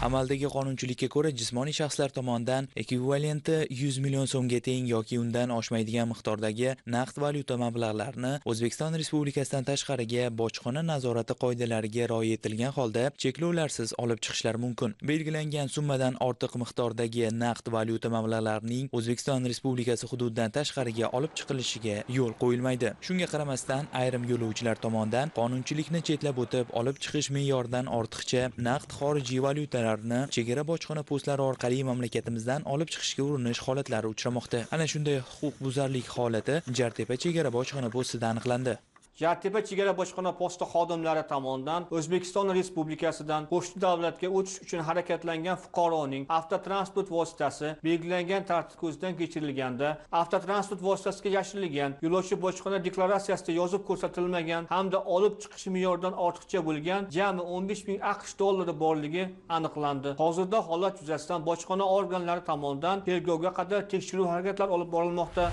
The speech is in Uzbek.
Amaldagi qonunchilikka ko'ra, jismoniy shaxslar tomonidan ekvivalenti 100 million so'mga teng yoki undan oshmaydigan miqdordagi naqd valyuta mablag'larini O'zbekiston Respublikasidan tashqariga bojxona nazorati qoidalariga rioya etilgan holda cheklovlarsiz olib chiqishlari mumkin. Belgilangan summadan ortiq miqdordagi naqd valyuta mablag'larining O'zbekiston Respublikasi hududidan tashqariga olib chiqilishiga yo'l qo'yilmaydi. Shunga qaramasdan, ayrim yo'lovchilar tomonidan qonunchilikni chetlab o'tib, olib chiqish me'yoridan ortiqcha naqd xorijiy valyutalarni chegara bojxona postlari orqali mamlakatimizdan olib chiqishga urinish holatlari uchramoqda. Ana shunday huquqbuzarlik holati Jartepa chegara bojxona postida aniqlandi. Jartepa chegara bojxona posti xodimlari tomonidan O'zbekiston Respublikasidan qo'shni davlatga o'tish uchun harakatlangan fuqaroning avtotransport vositasi belgilangan tartibda ko'zdan kechirilganda avtotransport vositasiga yashirilgan yo'lovchi bojxona deklaratsiyasida yozib ko'rsatilmagan hamda olib chiqish me'yoridan ortiqcha bo'lgan jami 15 ming AQSh dollari borligi aniqlandi. Hozirda holat yuzasidan bojxona organlari tomonidan tergovga qadar tekshiruv harakatlari olib borilmoqda.